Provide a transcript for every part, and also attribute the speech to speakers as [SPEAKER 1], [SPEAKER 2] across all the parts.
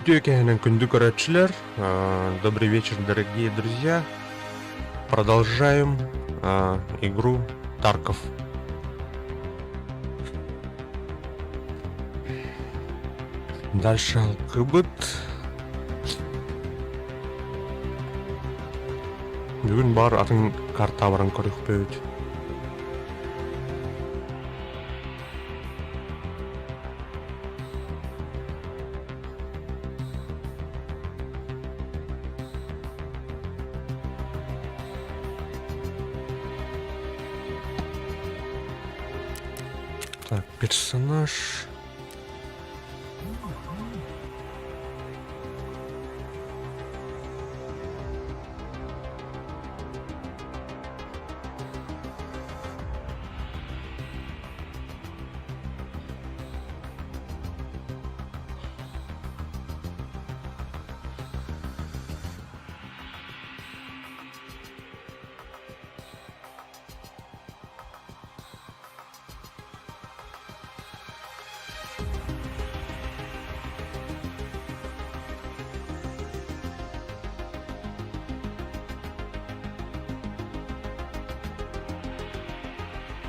[SPEAKER 1] Үтүө кэһэнэн күндү көрөөччүлэр, добрый вечер, дорогие друзья. Продолжаем игру Тарков. Дальше алкыбыт. Бүгүн бар атын карта баран көрүөхпүт. Так, персонаж.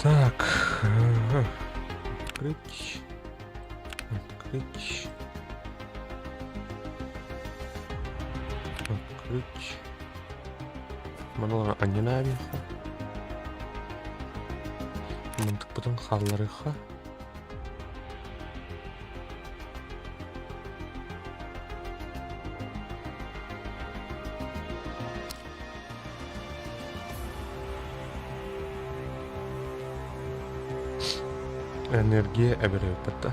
[SPEAKER 1] Так, открыть, открыть, открыть. Манала анньынаабиха. Мантыкпытын хаалларыха. Энергия эбэрэ да.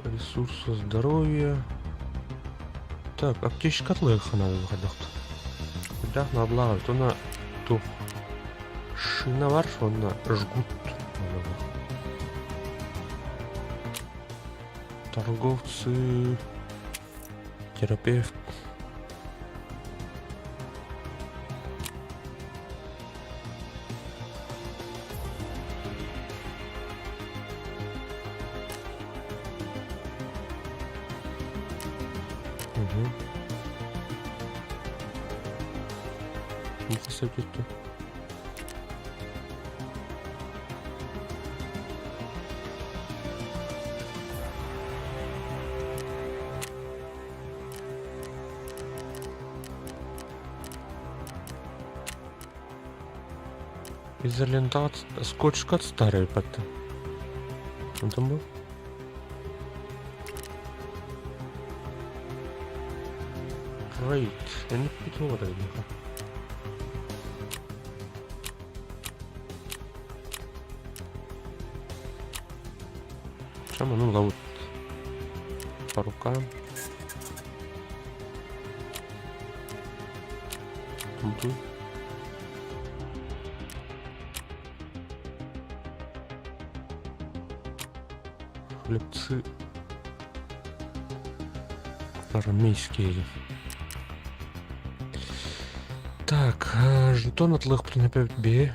[SPEAKER 1] Ресурсы здоровья. Так, аптечка лыахханады хайдахт. Хайдах надлаҕа туна тух шина бар, онно жгут. Торговцы, терапевт. Угу. Муха кетті. Изолента скотчка старый патта. Онтон бу? Right. Эник бит Чем ну зовут? По рукам. Тут. Хлебцы армейские. Так, жетон атлых опять Б.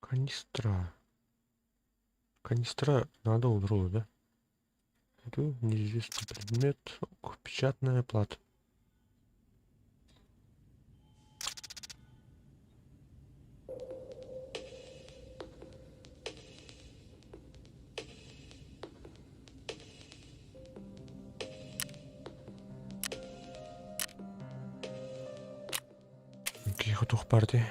[SPEAKER 1] Канистра. Канистра надо у да? Это неизвестный предмет. Печатная плата. Киһи туох баар дии.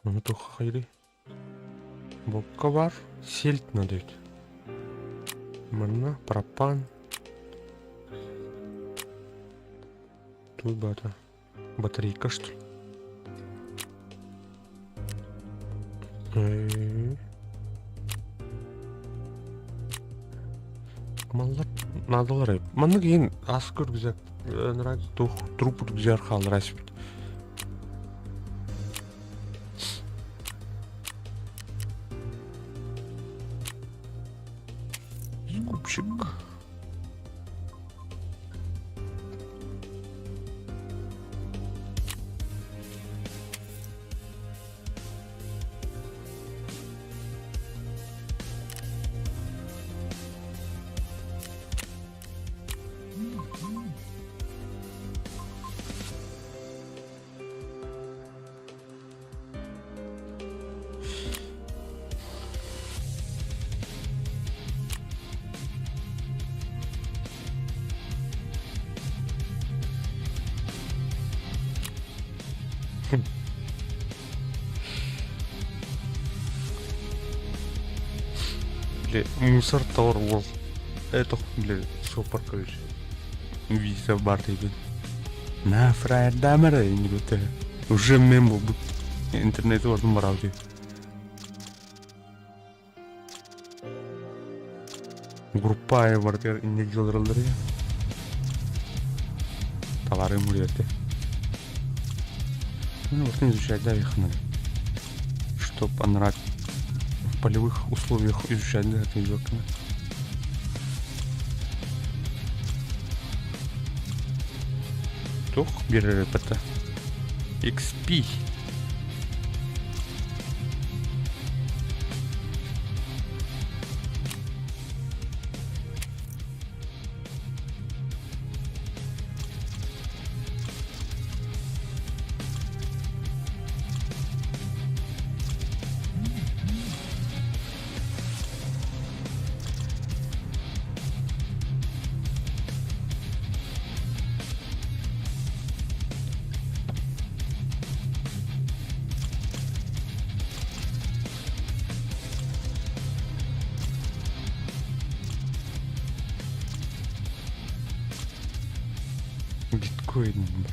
[SPEAKER 1] Ону туохха хайырый? Бокка бар, сельдь надо ведь. Манна пропан. Тут бата. Батарейка что ли? Маллар наадалар Маннык иһин ас көргүзэк тух труп үргүзэр хааллар аспит. Скупщик. Били мусор тоҕор уол это били суоппар короче виса бар диибин на фраердаама эрэ иннибит уже мем буолбут интернети ордун бараабыт дии Группа аайы барытыгар инник дьылыраллар Товары мурьяты. Ну, вот изучать, да, их надо. Чтоб анрак в полевых условиях изучать, да, это идет. Тух биэрэр это XP. Биткоин бар.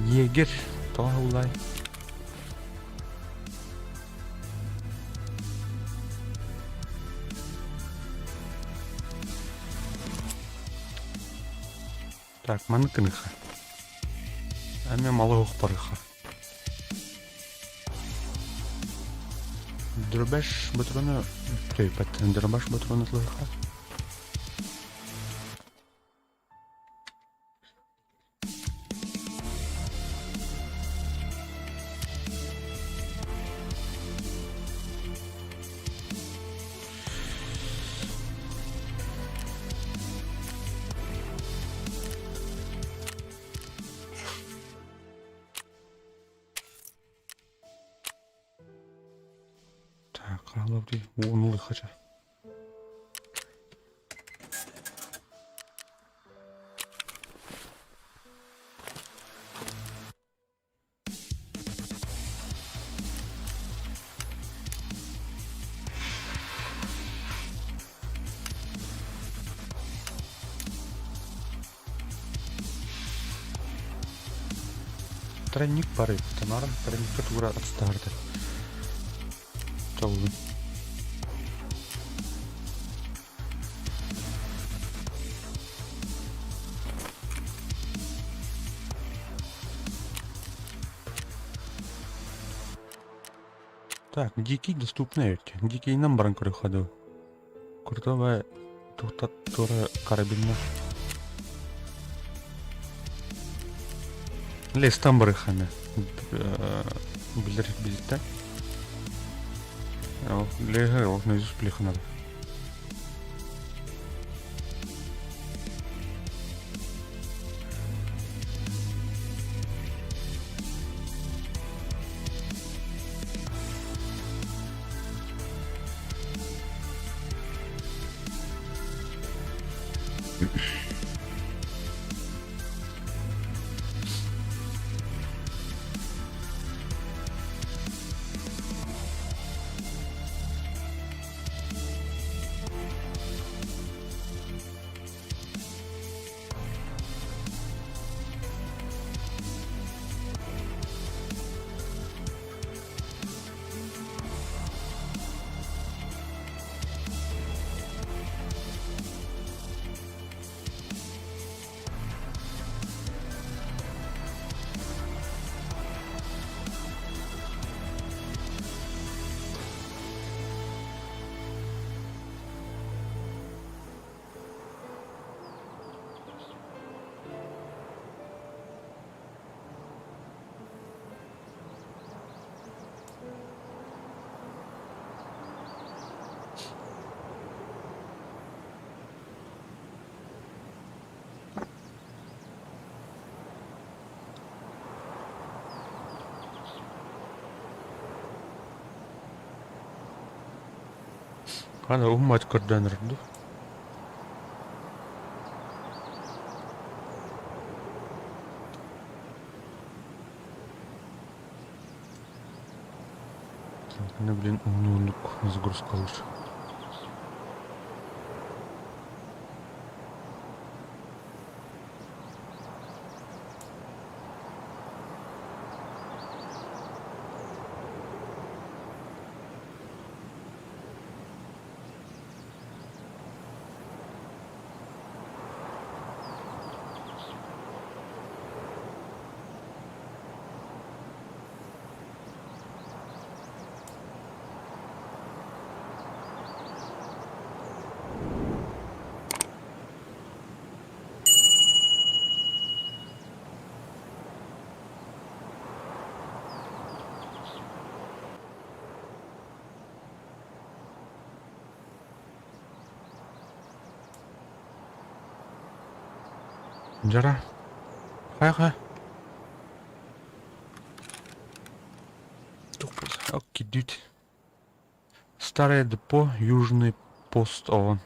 [SPEAKER 1] Егерь тоҕо аһыллай? Так, маны кыныха. Аме малых барыха. Дробаш батроны төйпәт. Дробаш батроны тлыха. Так, хаалабытый уону ылыахха Тройник бары, Тамара тройникка тура отстарды. Толлун. Так, дикий доступный эбит. Дикийинэн баран көрүөххэ дуу. Крутого тура карабинна. Лестан барыханы. Билер билтэ. Леха, ол наизусть билиханады. Аны уһуммат көрдөөн эрэр дуу? Так, блин, уһун-уһуннук загрузкалыыр. Дьара, хайа-хайа. Кидють. Старое депо, Южный пост ООН.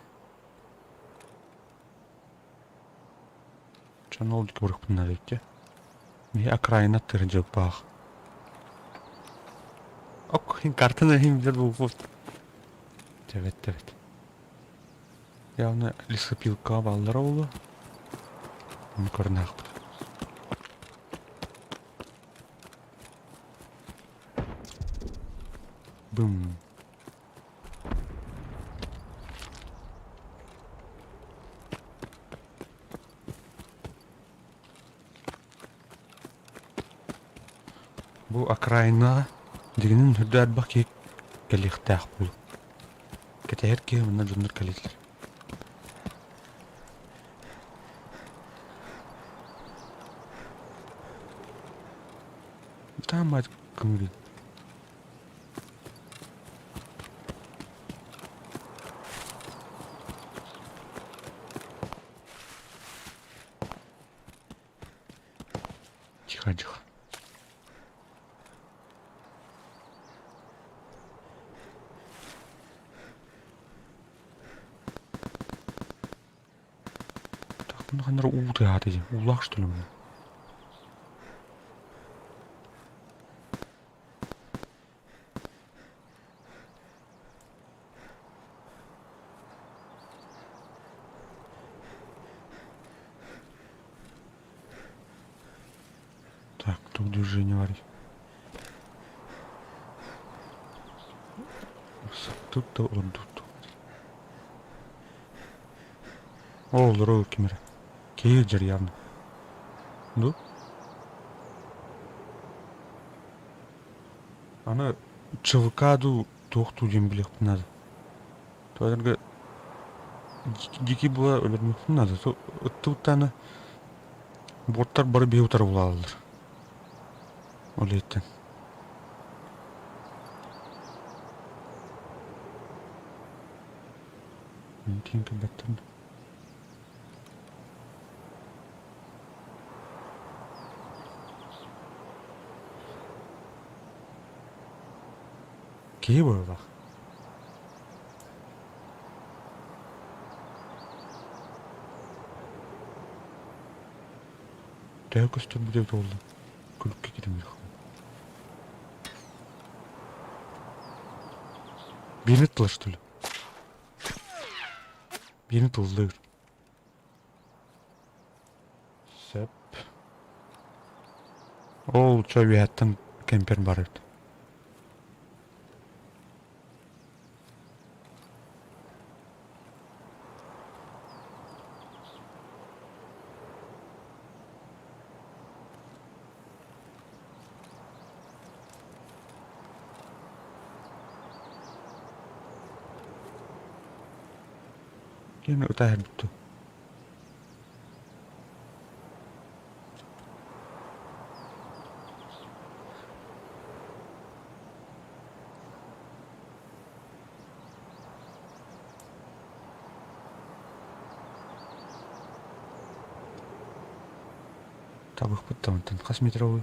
[SPEAKER 1] Чанол көрүкпүн Ми окраина тырдьылпаах. Ок, картаны иһин билэр буолбут. Тэбэт, тэбэт. Явно лесопилка баллара буолуо. Ону көрүнэхпит. Бым. Бу окраина дигинин үрдэ элбэх киһи кэлиэхтээх буолуо. Кэтэһэр киһи манна дьоннор кэлэллэр. Там мать көҥүлүн. Тихо, тихо. Так, ну ханнара уу тыаһаата дии. Уулаах что ли муну? Так, тут движение варить. Тут тут. Ол олорор ким эрэ. Киһи сылдьар явно. Ду? Аны ЧВК дуу, туох дуу диэн билиэхпин наада. Тоҕо дьикий була өлөрүмүөхпүн наада. Ыттыбыттааны боттар бары биһи утары булааллар. Ол иһиттэн. Тиин кэлбэттэр. Киһи быһыылаах. Төһө көстөрбүт эбитэ буолла, күлүккэ киирэн Биирин тыла что ли? Биирин тыллыыр. Сөп. Ол чо үөһэттэн кемпер бар эбит. Ким ытаһар бүттү. Табыхпыт да онтон хас метр ол?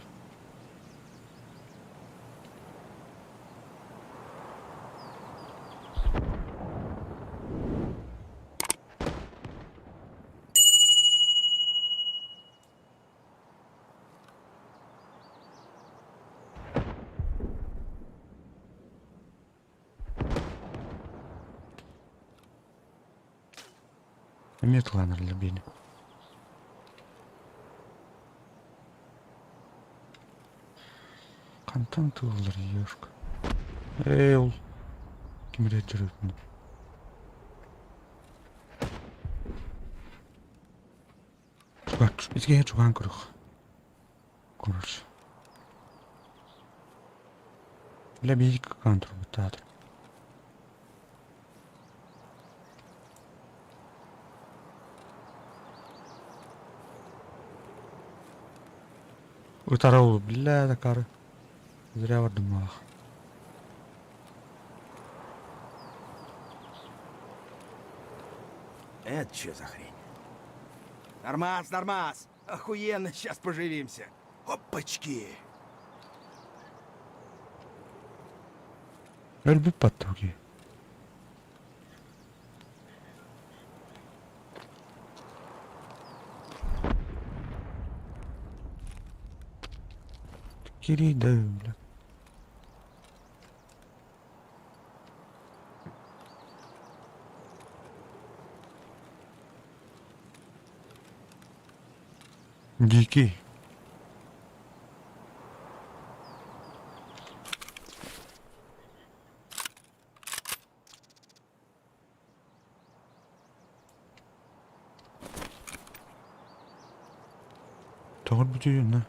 [SPEAKER 1] Эмиэ тылаанарлар биэни. Хантан тыыллар девушка? Эй, ол ким эрэ дьарыктын. Итигэ чугаан көрөх. Короче. Бля, биһиги кыкаан турбуттаатыр. Ытара ол, бля, такары. Зря бардым маах.
[SPEAKER 2] Это что за хрень? Нормас, нормас! Охуенно, сейчас поживимся. Опачки!
[SPEAKER 1] Өлбүт баттуги. Кири да, бля. Дикий. Тоҕо бүтүйүн на?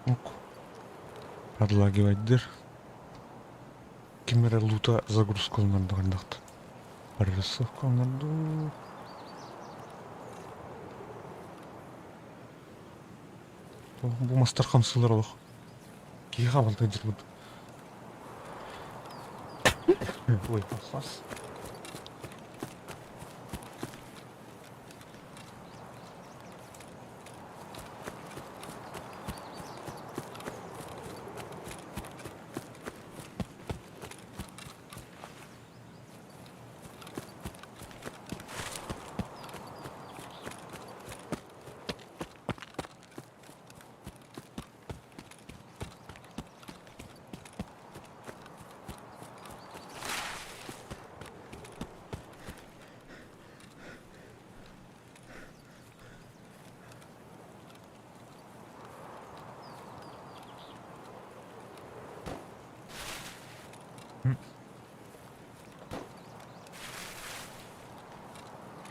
[SPEAKER 1] Ок. Подлагивайдыр. Ким эрэ лута загрузкаланар хайдахт. Прорисовкаланар дуу. Бу мастар хамсыылар олох. Киһи хабалта дьирбут. Ой, хас.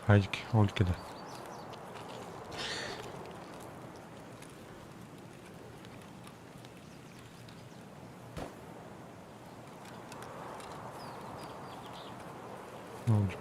[SPEAKER 1] Хайки, ол кэлэ. Нолик.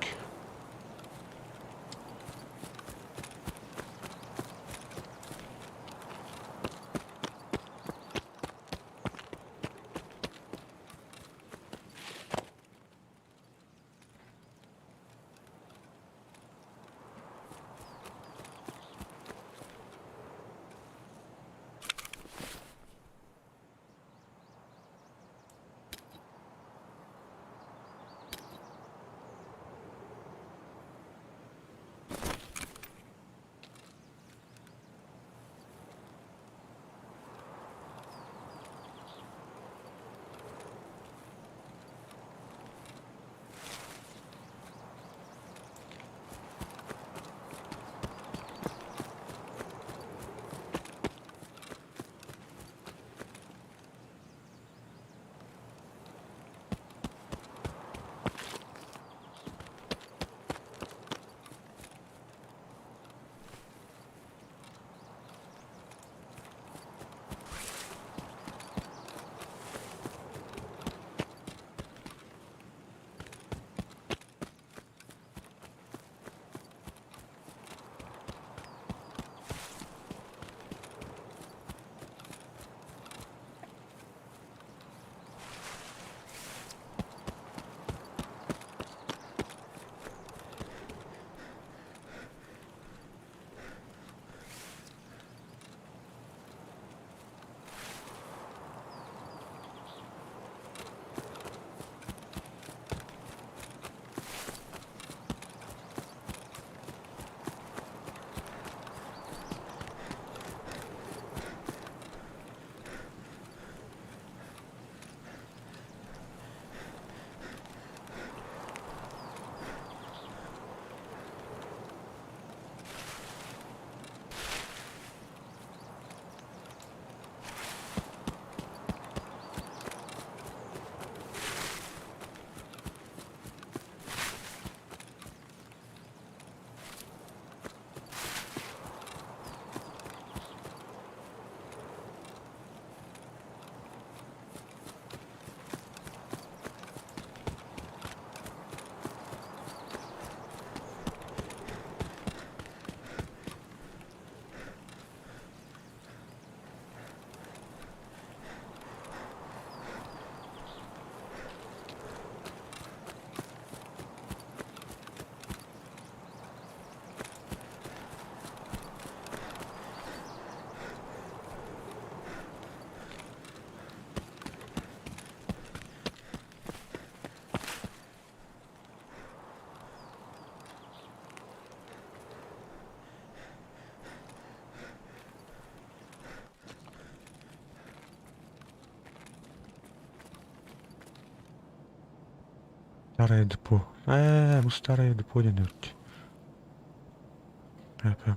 [SPEAKER 1] Старое депо. Бу старое депо диэн өрт.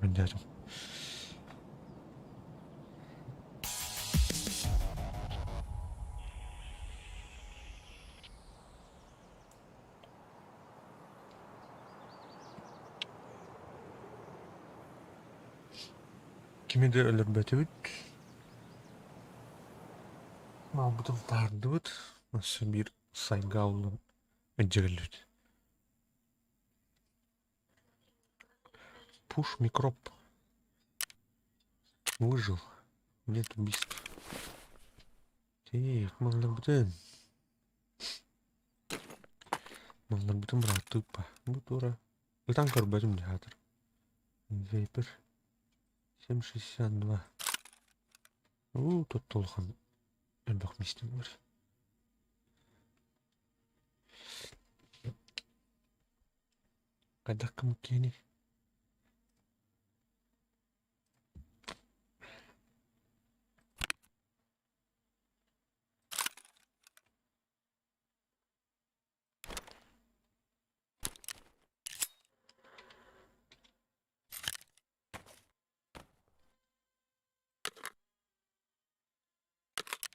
[SPEAKER 1] Дядям. Кими да өлөрбөтүбүт. Малбытын таһаардыбыт, өссө биир сайга уллан илдьэ Пуш микроб. Выжил. Нет убийств. Тиих, малларбытын. Малларбытын бырааттыыппа. Бу тура. Ытан көрбөтүм дьаатыр. Вейпер. 7,62. Уу, тут улахан элбэх миэстэ бар. Хайдах кэмиккиэний?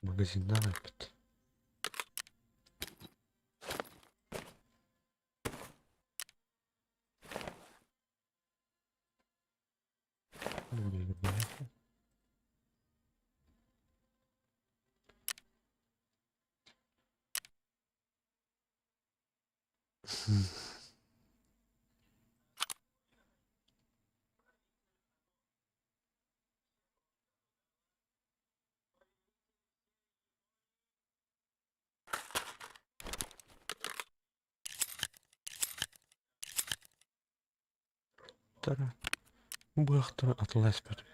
[SPEAKER 1] Магазиннаах эппит. Быахтара атыласпыт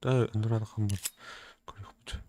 [SPEAKER 1] ынырархаммыт көрүөхпүт.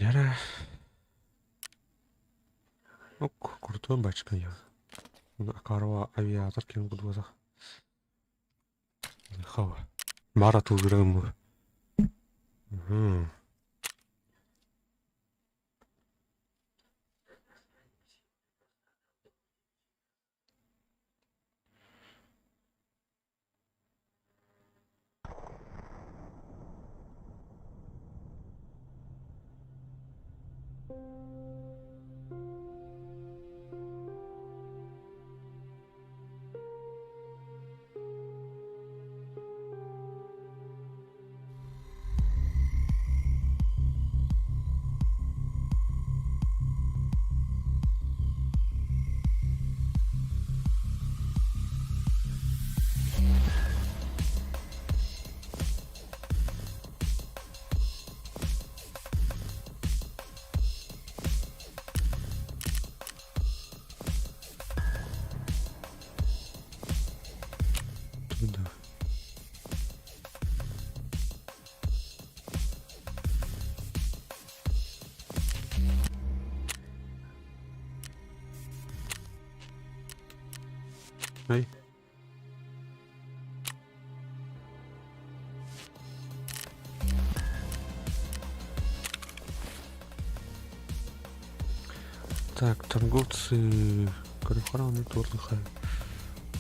[SPEAKER 1] Дьэ Ок, крутой бачка я. Акарова авиатор кем кудуотах. Хава. Мара тулгырым. Угу. Туда. Эй. Так, торговцы Карухараны туорлыха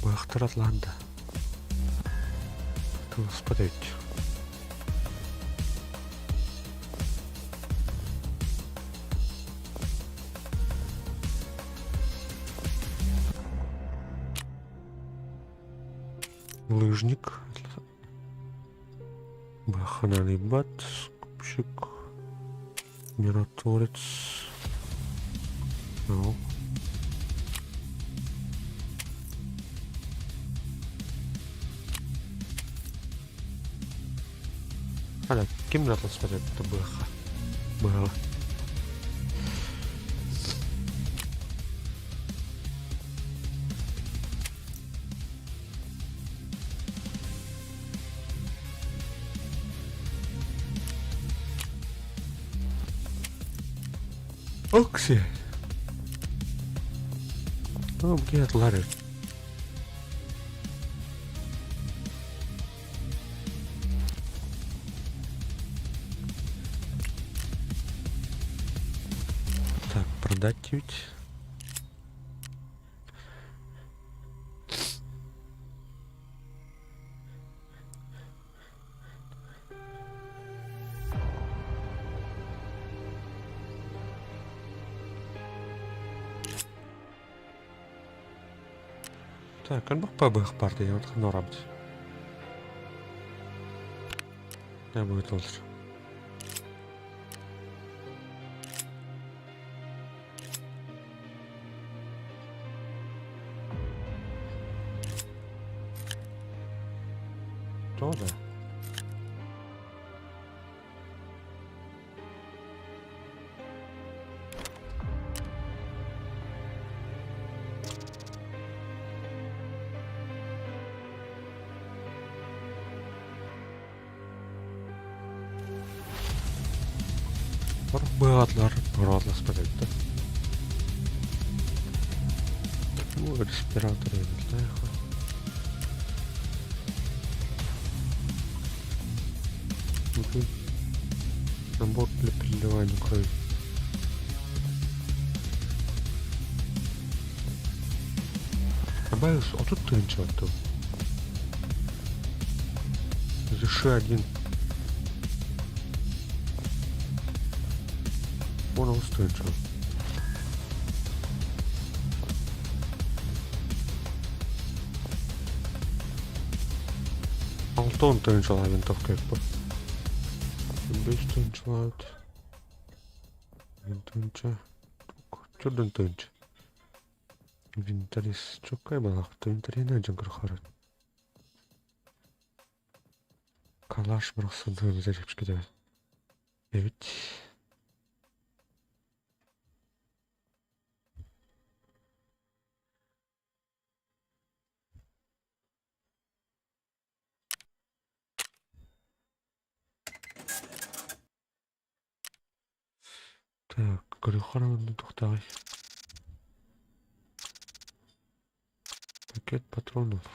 [SPEAKER 1] быһахтар атлаанда. Тылыспат эбит. Лыжник. Бахананый бат, скупщик, миротворец. Ну. Аля, ким атылыспат эбит быһаха? Быһаҕа. Окси. Ну, get Larry. Так, продать ведь. Так, элбэх ПБХ партия норабыт. Не будет лучше. То да. Быатлар быратласпат эбит. Ну, респиратор эбит. Набор для переливания крови. Добавился, а тут тынча то. Еще один. Понял, устойчиво. Алтон тынчала винтовка по. Бес тынчала. Тынча. Чуден тынча. Винтарис чокай балах, винтарина джанкрхарат. Калаш бросадын зарепшки Девять. Так, көрүөххэ тохтоой. Пакет патронов.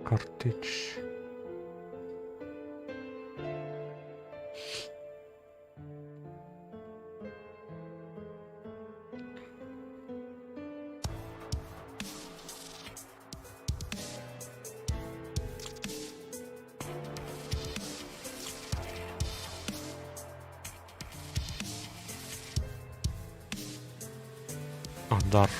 [SPEAKER 1] Картич. Андар.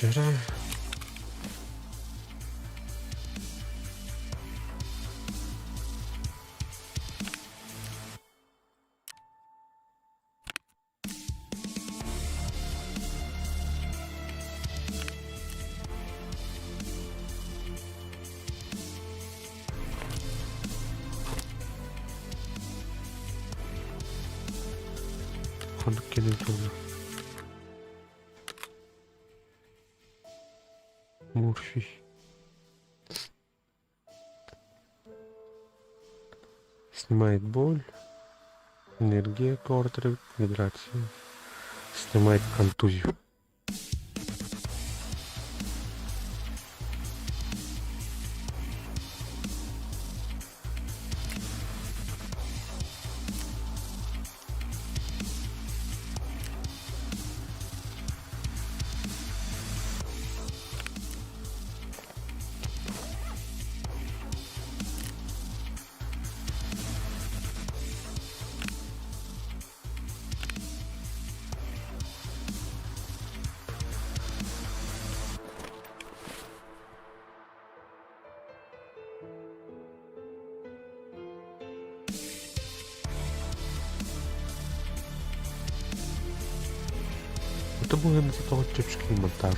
[SPEAKER 1] Вчера. Ханнык кэлэн турда. Морфий. Снимает боль. Энергия квартиры, гидрация. Снимает контузию. Бу тоҕо чэпчэки монтаж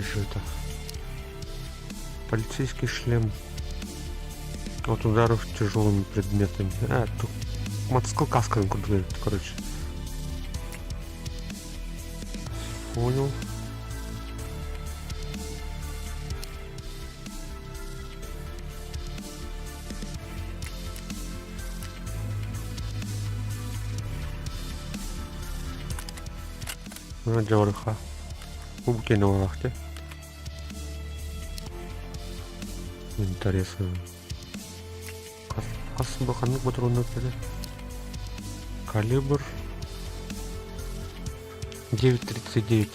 [SPEAKER 1] Что это? Полицейский шлем от ударов тяжелыми предметами. А, тут мотоцикл каска, короче. Понял. Дьоруха. Бу киэнэ Интересно. Хас ханнык ботуруоннар этэ? Калибр 9,39.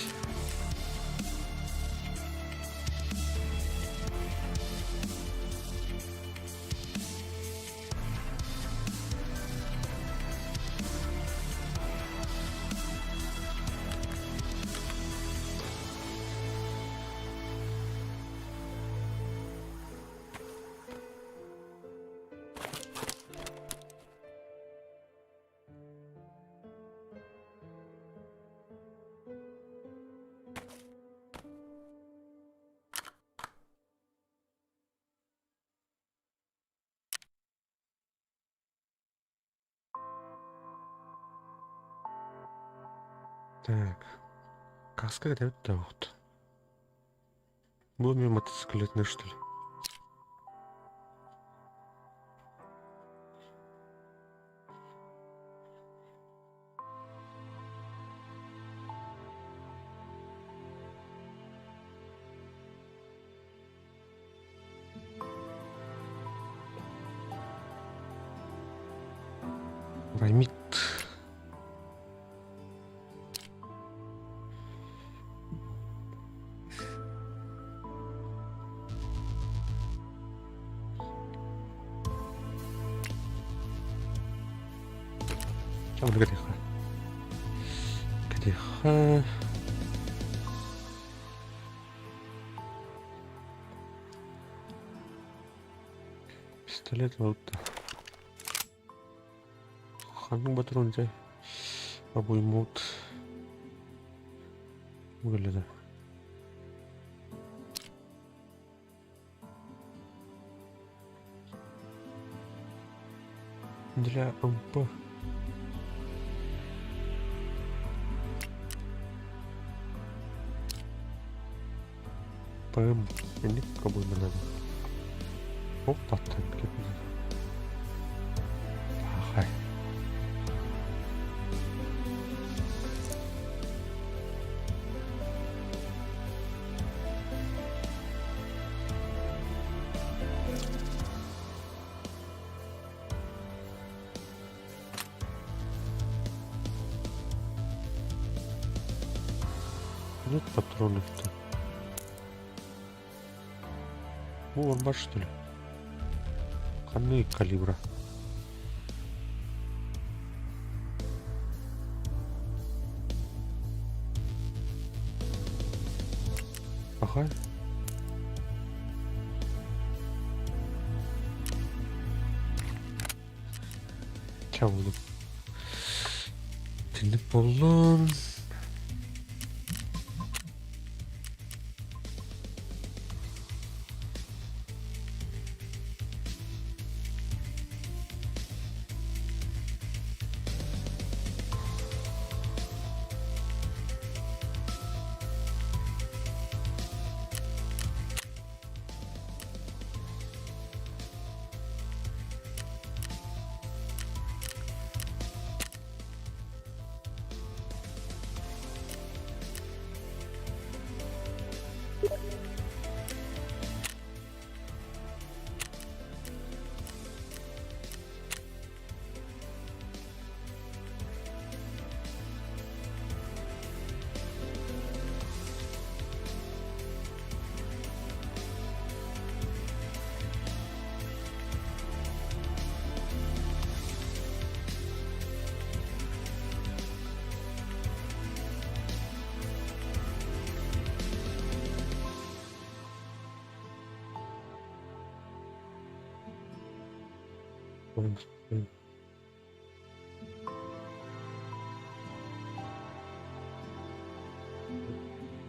[SPEAKER 1] Так. Каска это вот. Бу эмиэ мотоциклетный что ли? Рамит. Кэтиэххэ. Кэтиэххэ. Пистолет вот. Ханнык ботуруон дьэ обоймут выглядит. Для МП. ПМ. Инник обойма надо. Опа, танки. Хай. Нет патронов-то. Бу что ли? Ханнык калибра. Ага. Чабылым. Итинник буоллун.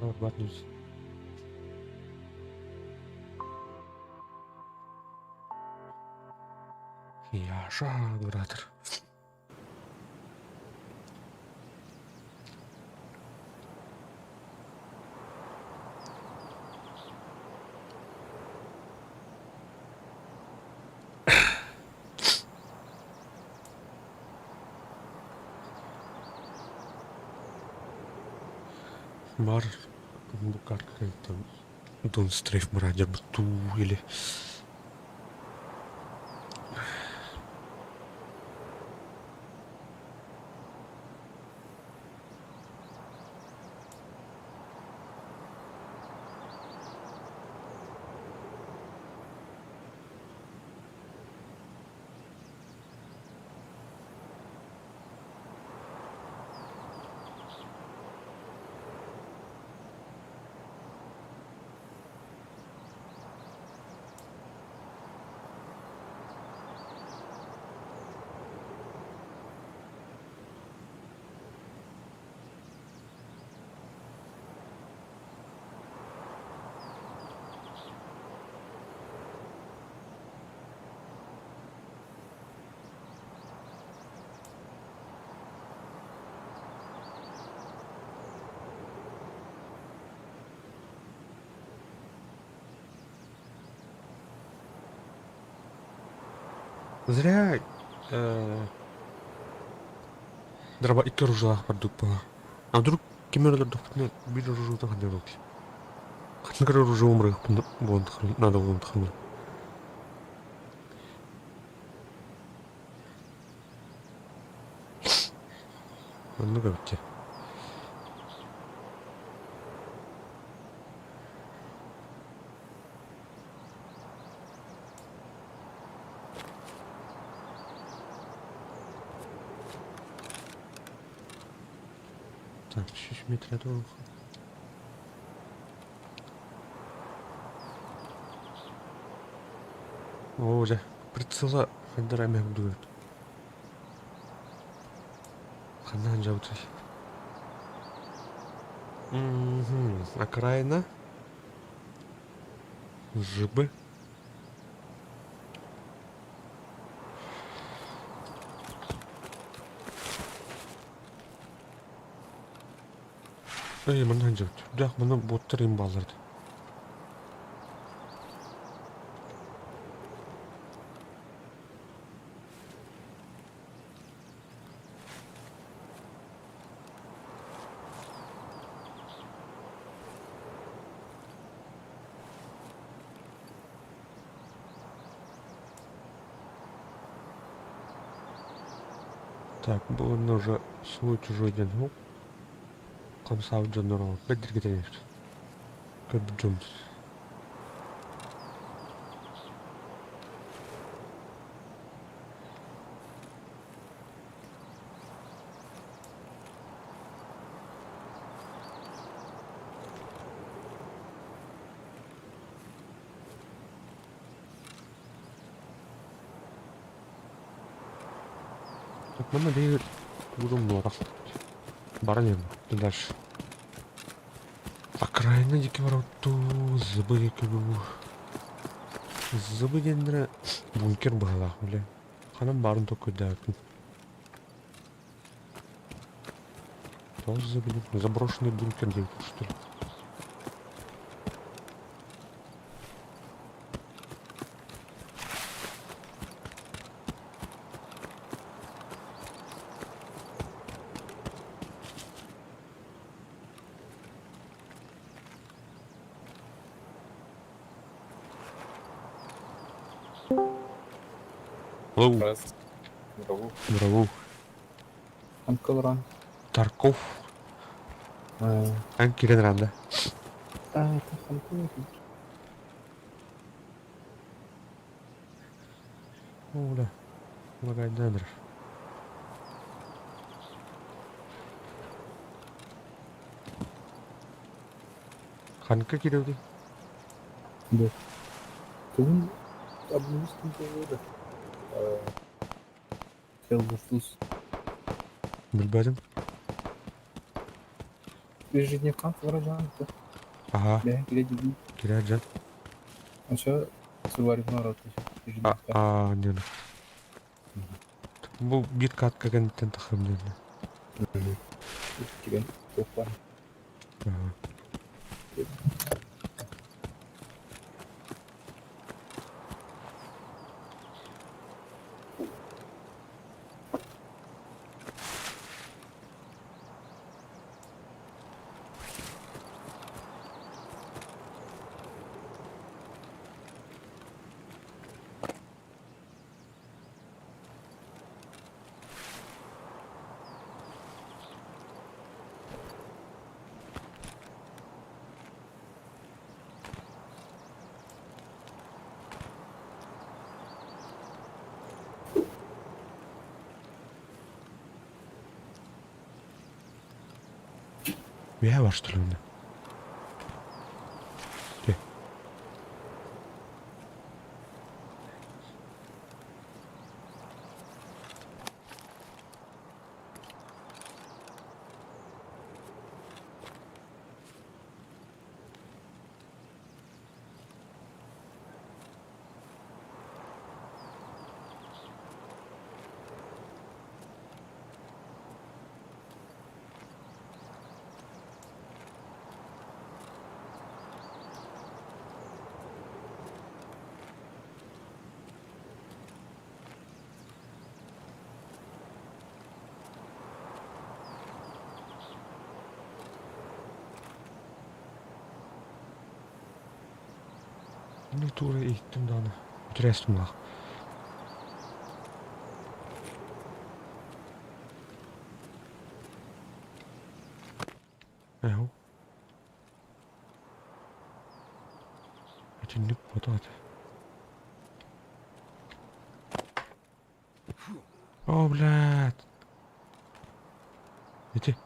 [SPEAKER 1] Барбат news. Яша, быраатыр. Бар бу картам Don't Strafe мыраадьар туу или Зря дроба икки оружиелаах барбыт А вдруг ким эрэ олордохпутуна биир оружиетын ханна ылыахпытый? Ханнык эрэ оружие умрыахпын надо буолан Оннук эбит дии. Так, 3 метра. Оо дьэ, прицела ханна эмэ курдук Ханна сылдьабытый? Окраина. Жб. Эй, манна сылдьабыт. Үрдээх манна буоттар им бааллар дии. Так, бу онно уже свой-чужой диэн уһук. Хамсаабыт дьоннор бэрдэргэтэн көрбүт дьоммут. Так, манна биир тугу умнубатах. Баран иһэбин. Дальше. Окраина диэки барабыт Зыбы диэки дуу. Зыбы диэннэрэ бункер быһыылаах бile. Ханан баарын толкуйдаабыппын. Тоҕо Зыбы диэн? Заброшенный бункер диэбит что ли? Hello.
[SPEAKER 3] Раз. Здорово.
[SPEAKER 1] Здорово.
[SPEAKER 3] Uncle Run.
[SPEAKER 1] Тарков. Эн киирэн ранда.
[SPEAKER 3] А, это Ханкол.
[SPEAKER 1] О, да. Лагайданер. Ханка киирдий?
[SPEAKER 3] Да. Тугун обновистым года. Хелвертус.
[SPEAKER 1] Билбэтим.
[SPEAKER 3] Ежедневка вражанка.
[SPEAKER 1] Аһа,
[SPEAKER 3] Бэйэҥ килэ дии.
[SPEAKER 1] кирэ дьон.
[SPEAKER 3] Ошо суваривно
[SPEAKER 1] А,
[SPEAKER 3] ежедневка.
[SPEAKER 1] а, диэн. Бу биир катка кэнниттэн тахсам диэн.
[SPEAKER 3] Кирэн туохпан.
[SPEAKER 1] Аха. Үөһэ барыстылар Дьэ. Натура иһиттим даҕаны Интересно. Эһу. Итинник буотах этэ. О, блядь. Ити.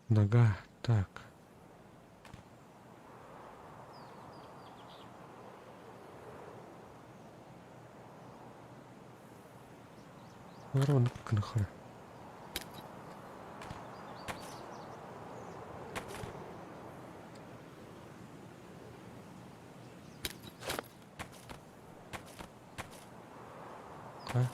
[SPEAKER 1] Нога. Так. Гынахара. А?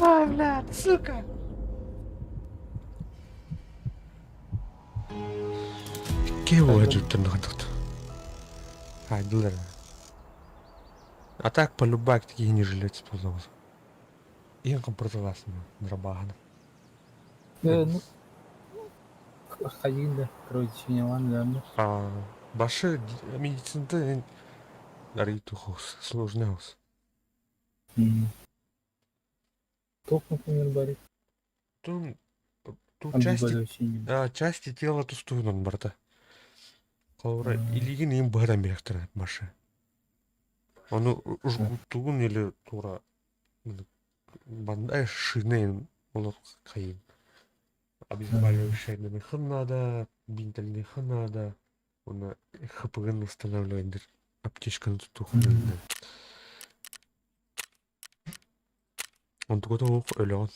[SPEAKER 1] Ай, блядь, сука! Киһи дьүттэн хатыт. Айдылар. А так полюбак такие не жилец, пожалуйста. Иһин компорталаасына дырабааһына.
[SPEAKER 3] Ну, хайыын да, кровотечениелаан өлөөннөр.
[SPEAKER 1] А башы медицинада эн арыйтухус сложный хаус.
[SPEAKER 3] Туох, например, бары?
[SPEAKER 1] Тун ту части
[SPEAKER 3] Обезболивающие.
[SPEAKER 1] части тела тустуһунан барыта. Холобура, илиигин иин быһаран биэрэхтэрэ башы. Ону жгуттугун или тура бандай шины олох хайын. Обезболивающий надо, бинтельных надо, уонна ХПГ-н восстанавливать аптечканы тутуоххун Онтуката суох өлөҕүн.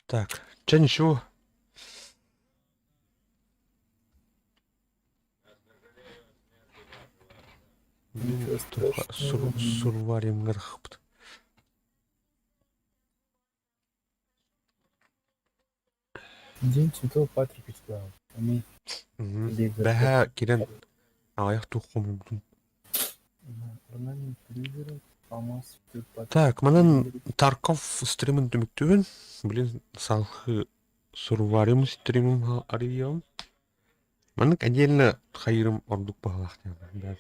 [SPEAKER 1] Так, чэ ничего.
[SPEAKER 3] Ничего страшного.
[SPEAKER 1] Сурваримҥар
[SPEAKER 3] День Святого Патрика читал. Аминь.
[SPEAKER 1] Бэһээ кирэн аҕыйах туох хомуйбутум.
[SPEAKER 3] Орнамент телевизора, алмаз Святой Патрик.
[SPEAKER 1] Так, манан Тарков стримин түмүктүүбүн. Блин, салхы Сурварим стримин арыйыам. Маннык отдельно хайырым ордук баһылаах диэн.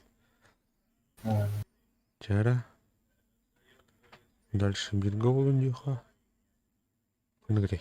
[SPEAKER 1] Чара. Дальше бирге болун диэхэ. Күнүгүтэй.